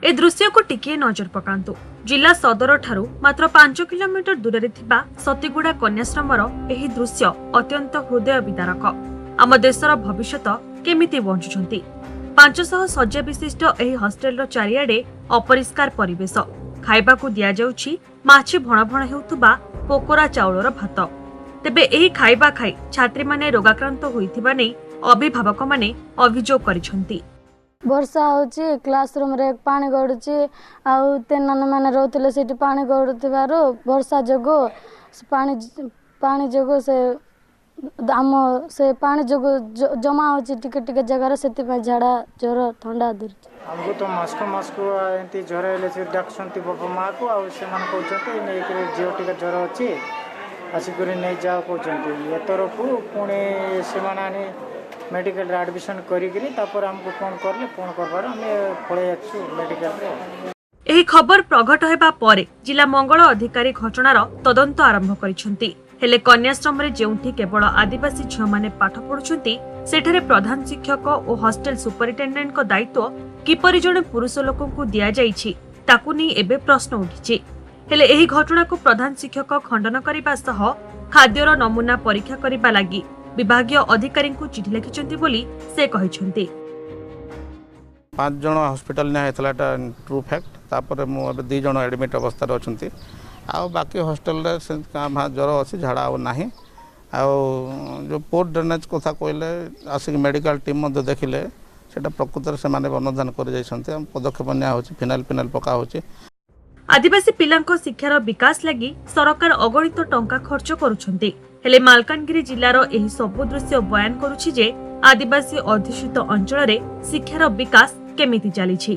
ଏ ଦୃଶ୍ୟକୁ ଟିକିଏ ନଜର ପକାନ୍ତୁ। ଜିଲ୍ଲା ସଦରଠାରୁ ମାତ୍ର 5 କିଲୋମିଟର ଦୂରରେ ଥିବା ସତୀଗୁଡ଼ା କନ୍ୟାଶ୍ରମର ଏହି ଦୃଶ୍ୟ ଅତ୍ୟନ୍ତ ହୃଦୟ ବିଦାରକ। ଆମ ଦେଶର ଭବିଷ୍ୟତ କେମିତି ବଞ୍ଚୁଛନ୍ତି? 500 ଶଯ୍ୟା ବିଶିଷ୍ଟ ଏହି ହଷ୍ଟେଲର ଚାରିଆଡ଼େ ଅପରିଷ୍କାର ପରିବେଶ। ଖାଇବାକୁ ଦିଆଯାଉଛି ମାଛି ଭଣଭଣ ହେଉଥିବା ପୋକରା ଚାଉଳର ଭାତ। ତେବେ ଏହି ଖାଇବା ଖାଇ ଛାତ୍ରୀମାନେ ରୋଗାକ୍ରାନ୍ତ ହୋଇଥିବା ନେଇ ଅଭିଭାବକମାନେ ଅଭିଯୋଗ କରିଛନ୍ତି। ବର୍ଷା ହେଉଛି, କ୍ଲାସରୁମ୍ରେ ପାଣି ଗଡ଼ୁଛି, ଆଉ ମାନେ ରହୁଥିଲେ ସେଇଠି। ପାଣି ଗଡ଼ୁଥିବାରୁ ବର୍ଷା ଯୋଗୁଁ ପାଣି ଯୋଗୁଁ ସେ ଆମ ସେ ପାଣି ଯୋଗୁଁ ଜମା ହେଉଛି ଟିକେ ଟିକେ ଜାଗାରେ, ସେଥିପାଇଁ ଝାଡ଼ା, ଜ୍ୱର, ଥଣ୍ଡା ଧରୁଛି। ଆମକୁ ତ ମାସକୁ ମାସକୁ ଏମିତି ଜ୍ୱର ହେଲେ ସେ ଡାକୁଛନ୍ତି ବାପା ମାଆକୁ, ଆଉ ସେମାନେ କହୁଛନ୍ତି ନେଇକରି ଝିଅ ଟିକେ ଜ୍ୱର ଅଛି, ଆସିକରି ନେଇଯାଅ କହୁଛନ୍ତି। ଏ ତରଫରୁ ପୁଣି ସେମାନେ ଆଣି ମେଡ଼ିକାଲରେ ଆଡ଼ମିସନ୍ କରିକିରି ତାପରେ ଆମକୁ ଫୋନ୍ କଲେ, ଫୋନ୍ କରିବାରୁ ଆମେ ପଳେଇ ଆସିଛୁ ମେଡ଼ିକାଲରେ। ଏହି ଖବର ପ୍ରଘଟ ହେବା ପରେ ଜିଲ୍ଲା ମଙ୍ଗଳ ଅଧିକାରୀ ଘଟଣାର ତଦନ୍ତ ଆରମ୍ଭ କରିଛନ୍ତି। ହେଲେ କନ୍ୟାଶ୍ରମରେ ଯେଉଁଠି କେବଳ ଆଦିବାସୀ ଝିଅମାନେ ପାଠ ପଢୁଛନ୍ତି, ସେଠାରେ ପ୍ରଧାନ ଶିକ୍ଷକ ଓ ହଷ୍ଟେଲ ସୁପରିଟେଣ୍ଡେଣ୍ଟଙ୍କ ଦାୟିତ୍ୱ କିପରି ଜଣେ ପୁରୁଷ ଲୋକଙ୍କୁ ଦିଆଯାଇଛି, ତାକୁ ନେଇ ଏବେ ପ୍ରଶ୍ନ ଉଠିଛି। ହେଲେ ଏହି ଘଟଣାକୁ ପ୍ରଧାନ ଶିକ୍ଷକ ଖଣ୍ଡନ କରିବା ସହ ଖାଦ୍ୟର ନମୁନା ପରୀକ୍ଷା କରିବା ଲାଗି ବିଭାଗୀୟ ଅଧିକାରୀଙ୍କୁ ଚିଠି ଲେଖିଛନ୍ତି ବୋଲି ସେ କହିଛନ୍ତି। 5 ଜଣ ହସ୍ପିଟାଲ ନିଆ ହେଇଥିଲା, ଏଟା ଟ୍ରୁ ଫ୍ୟାକ୍ଟ। ତାପରେ ମୁଁ ଏବେ 2 ଜଣ ଆଡ଼ମିଟ୍ ଅବସ୍ଥାରେ ଅଛନ୍ତି, ଆଉ ବାକି ହଷ୍ଟେଲରେ ସେମିତି କାଁ ଭାଁ ଜ୍ୱର ଅଛି, ଝାଡ଼ା ଆଉ ନାହିଁ। ଆଉ ଯେଉଁ ପୋର୍ ଡ୍ରେନେଜ୍ କଥା କହିଲେ, ଆସିକି ମେଡ଼ିକାଲ ଟିମ୍ ମଧ୍ୟ ଦେଖିଲେ, ସେଇଟା ପ୍ରକୃତରେ ସେମାନେ ଅନୁଧ୍ୟାନ କରିଯାଇଛନ୍ତି। ଆମ ପଦକ୍ଷେପ ନିଆ ହେଉଛି, ଫିନାଇଲ୍ ଫିନାଇଲ୍ ପକା ହେଉଛି। ଆଦିବାସୀ ପିଲାଙ୍କ ଶିକ୍ଷାର ବିକାଶ ଲାଗି ସରକାର ଅଗଣିତ ଟଙ୍କା ଖର୍ଚ୍ଚ କରୁଛନ୍ତି। ହେଲେ ମାଲକାନଗିରି ଜିଲ୍ଲାର ଏହି ସବୁ ଦୃଶ୍ୟ ବୟାନ କରୁଛି ଯେ ଆଦିବାସୀ ଅଧ୍ୟୁଷିତ ଅଞ୍ଚଳରେ ଶିକ୍ଷାର ବିକାଶ କେମିତି ଚାଲିଛି।